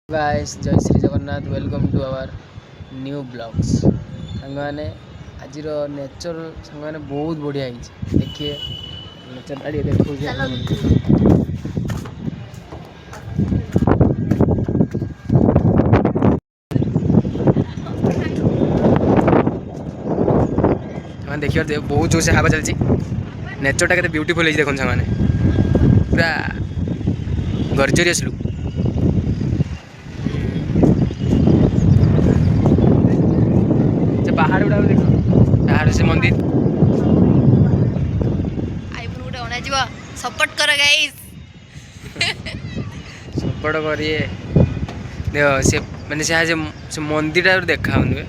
Guys, Jay Shri Jagannath. Welcome to our new vlogs. ସାଙ୍ଗମାନେ, ଆଜିର nature ସାଙ୍ଗମାନେ ବହୁତ ବଢ଼ିଆ ହେଇଛି। ଦେଖିବେ, ନେଚର୍ଟା ଟିକେ ଦେଖାଉଛି ଆପଣମାନଙ୍କୁ। ସେମାନେ ଦେଖିପାରୁଥିବେ, ବହୁତ ଜୋରସେ ହାୱା ଚାଲିଛି। ନେଚର୍ଟା କେତେ ବ୍ୟୁଟିଫୁଲ୍ ହେଇଛି ଦେଖନ୍ତୁ ସାଙ୍ଗମାନେ, ପୁରା ଗର୍ଜରିୟସ୍ ଲୁକ୍। ସେ ପାହାଡ଼ ଗୁଡ଼ାକ ଦେଖ, ପାହାଡ଼, ସେ ମନ୍ଦିର। ଆଇଫୋନ୍ ଗୋଟେ ଅଣାଯିବ। ସପୋର୍ଟ କର ଗାଇସ୍। ସପୋର୍ଟ କରିଏ। ଦେଖ, ସେ ମାନେ ସେ ସେ ମନ୍ଦିରଟା ଦେଖା ହଉନି ବେ।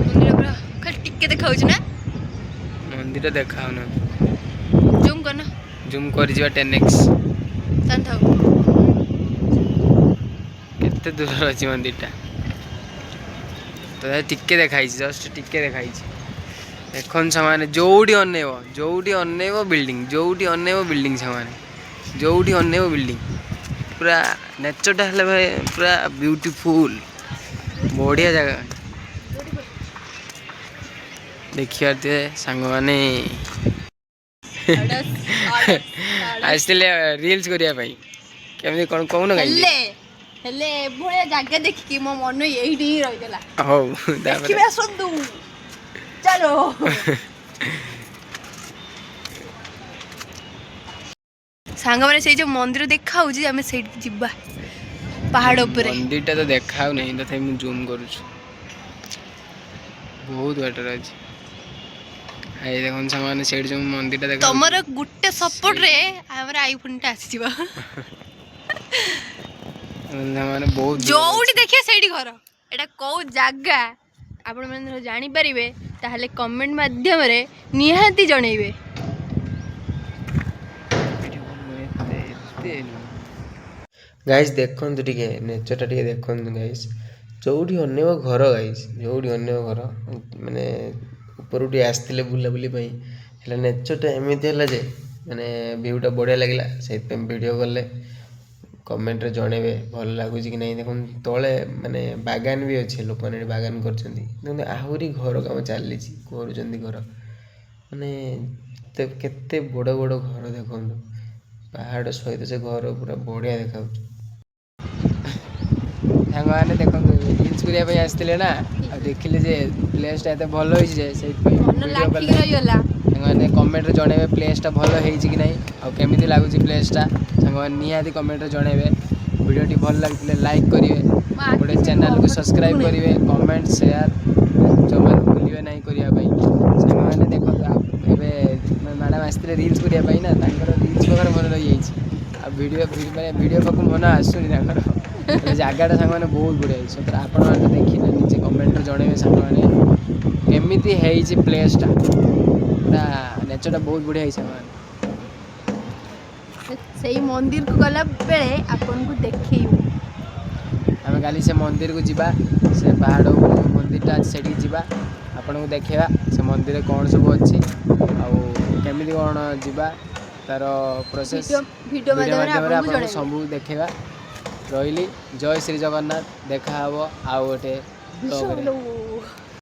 ମନ୍ଦିର ପୁରା ଖାଲି ଟିକେ ଦେଖାଉଛି ନା? ମନ୍ଦିରଟା ଦେଖା ହଉନି। ଜୁମ୍ କର ନା। ଜୁମ୍ କରିଯିବା 10x। ତାହେଲେ ଥାଉ। କେତେ ଦୂରରେ ଅଛି ମନ୍ଦିରଟା, ତଥାପି ଟିକେ ଦେଖା ହେଇଛି, ଜଷ୍ଟ ଟିକେ ଦେଖା ହେଇଛି। ଦେଖନ୍ତୁ ସାଙ୍ଗମାନେ, ଯୋଉଠି ଅନେଇବ, ଯୋଉଠି ଅନେଇବ ବିଲ୍ଡିଂ, ଯୋଉଠି ଅନେଇବ ବିଲ୍ଡିଂ। ସାଙ୍ଗମାନେ, ଯୋଉଠି ଅନେଇବ ବିଲ୍ଡିଂ। ପୁରା ନେଚର୍ଟା ହେଲେ ଭାଇ ପୁରା ବ୍ୟୁଟିଫୁଲ୍, ବଢ଼ିଆ ଜାଗା। ଦେଖିପାରୁଥିବେ ସାଙ୍ଗମାନେ, ଆସିଥିଲେ ରିଲ୍ସ କରିବା ପାଇଁ। କେମିତି କ'ଣ କହୁନ କାହିଁକି? ହେଲେ ହେଲେ ଏଭଳିଆ ଜାଗା ଦେଖିକି ମୋ ମନ ଏଇଠି ହିଁ ରହିଗଲା। ହଉ, ତାପରେ ଦେଖିବେ, ଆସନ୍ତୁ, ଚାલો। ସାଙ୍ଗମାନେ, ସେଇ ଯୋଉ ମନ୍ଦିର ଦେଖା ହଉଛି, ଆମେ ସେଇଠି ଯିବା ପାହାଡ଼ ଉପରେ। ମନ୍ଦିରଟା ତ ଦେଖା ହଉ ନାହିଁ, ତଥାପି ମୁଁ ଜୁମ୍ କରୁଛି। ବହୁତ ବାଟରେ ଅଛି। ଏଇ ଦେଖନ୍ତୁ ସାଙ୍ଗମାନେ, ସେଇଠି ଯୋଉ ମନ୍ଦିରଟା ଦେଖା ତମର ଗୋଟେ ସପୋର୍ଟରେ ଆମର ଆଇଫୋନଟା ଆସିଯିବ। ସାଙ୍ଗମାନେ, ବହୁତ ଦୂରରେ ଯୋଉଠି ଅଛି। ଦେଖିବେ ସେଇଠି ଘର। ଏଇଟା କୋଉ ଜାଗା ଆପଣମାନେ ଧର ଜାଣିପାରିବେ, ତାହେଲେ କମେଣ୍ଟ ମାଧ୍ୟମରେ ନିହାତି ଜଣେଇବେ। ଏତେ ଏତେ ଗାଇସ୍, ଦେଖନ୍ତୁ ଟିକେ ନେଚର୍ଟା ଟିକେ ଦେଖନ୍ତୁ ଗାଇସ୍। ଯୋଉଠି ଅନେଇବ ଘର ଗାଇସ୍, ଯୋଉଠି ଅନେଇବ ଘର। ମାନେ ଉପରକୁ ଟିକେ ଆସିଥିଲେ ବୁଲାବୁଲି ପାଇଁ, ହେଲେ ନେଚର୍ଟା ଏମିତି ହେଲା ଯେ ମାନେ ଭିଉଟା ବଢ଼ିଆ ଲାଗିଲା, ସେଇଥିପାଇଁ ଭିଡ଼ିଓ କଲେ। କମେଣ୍ଟରେ ଜଣେଇବେ ଭଲ ଲାଗୁଛି କି ନାହିଁ। ଦେଖନ୍ତୁ, ତଳେ ମାନେ ବାଗାନ ବି ଅଛି, ଲୋକମାନେ ଏଠି ବାଗାନ କରିଛନ୍ତି। ଦେଖନ୍ତୁ, ଆହୁରି ଘର କାମ ଚାଲିଛି, କରୁଛନ୍ତି ଘର। ମାନେ କେତେ ବଡ଼ ବଡ଼ ଘର ଦେଖନ୍ତୁ, ପାହାଡ଼ ସହିତ ସେ ଘର ପୁରା ବଢ଼ିଆ ଦେଖାଯାଉଛି। ସାଙ୍ଗମାନେ ଦେଖନ୍ତୁ, ରିଲ୍ସ କରିବା ପାଇଁ ଆସିଥିଲେ ନା, ଆଉ ଦେଖିଲେ ଯେ ପ୍ଲେସ୍ଟା ଏତେ ଭଲ ହେଇଛି ଯେ ସେଇଥିପାଇଁ ମନ ଭିଡ଼ିଓ ଲାଖିକି କଲେ। ରହିଗଲା। ସାଙ୍ଗମାନେ, କମେଣ୍ଟରେ ଜଣେଇବେ ପ୍ଲେସ୍ଟା ଭଲ ହେଇଛି କି ନାହିଁ, ଆଉ କେମିତି ଲାଗୁଛି ପ୍ଲେସ୍ଟା। ସାଙ୍ଗମାନେ ନିହାତି କମେଣ୍ଟରେ ଜଣେଇବେ। ଭିଡ଼ିଓଟି ଭଲ ଲାଗିଥିଲେ ଲାଇକ୍ କରିବେ, ଗୋଟେ ଚ୍ୟାନେଲକୁ ସବସ୍କ୍ରାଇବ୍ କରିବେ, କମେଣ୍ଟ ସେୟାର ଜମାରୁ ଭୁଲିବେ ନାହିଁ କରିବା ପାଇଁ। ସାଙ୍ଗମାନେ ଦେଖନ୍ତୁ, ଏବେ ମ୍ୟାଡ଼ାମ୍ ଆସିଥିଲେ ରିଲ୍ସ କରିବା ପାଇଁ ନା, ତାଙ୍କର ରିଲ୍ସ ପାଖରେ ମନ ରହିଯାଇଛି, ଆଉ ଭିଡ଼ିଓ ମାନେ ଭିଡ଼ିଓ ପାଖକୁ ମନ ଆସୁନି ତାଙ୍କର। ହେଲେ ଜାଗାଟା ସାଙ୍ଗମାନେ ବହୁତ ବଢ଼ିଆ ହେଇଛି ସତରେ। ଆପଣମାନେ ତ ଦେଖିଲେ, ନିଜେ କମେଣ୍ଟରେ ଜଣେଇବେ ସାଙ୍ଗମାନେ କେମିତି ହେଇଛି ପ୍ଲେସ୍ଟା। ପୁରା ନେଚର୍ଟା ବହୁତ ବଢ଼ିଆ ହେଇଛି ସାଙ୍ଗମାନେ। ସେଇ ମନ୍ଦିରକୁ ଗଲା ବେଳେ ଆପଣଙ୍କୁ ଦେଖେଇବୁ। ଆମେ କାଲି ସେ ମନ୍ଦିରକୁ ଯିବା, ସେ ପାହାଡ଼ ଉପରେ ଯୋଉ ମନ୍ଦିରଟା ଅଛି ସେଠିକି ଯିବା। ଆପଣଙ୍କୁ ଦେଖେଇବା ସେ ମନ୍ଦିରରେ କ'ଣ ସବୁ ଅଛି ଆଉ କେମିତି କ'ଣ ଯିବା ତାର ପ୍ରୋସେସ୍। ଭିଡ଼ିଓ ଭିଡ଼ିଓ ମାଧ୍ୟମରେ ମାଧ୍ୟମରେ ଆପଣଙ୍କୁ ଆପଣଙ୍କୁ ଜଣେଇବୁ। ସବୁ ଦେଖେଇବା। ରହିଲି, ଜୟ ଶ୍ରୀ ଜଗନ୍ନାଥ। ଦେଖା ହବ ଆଉ ଗୋଟେ ବ୍ଲଗ୍ରେ। ଚାଲୋ।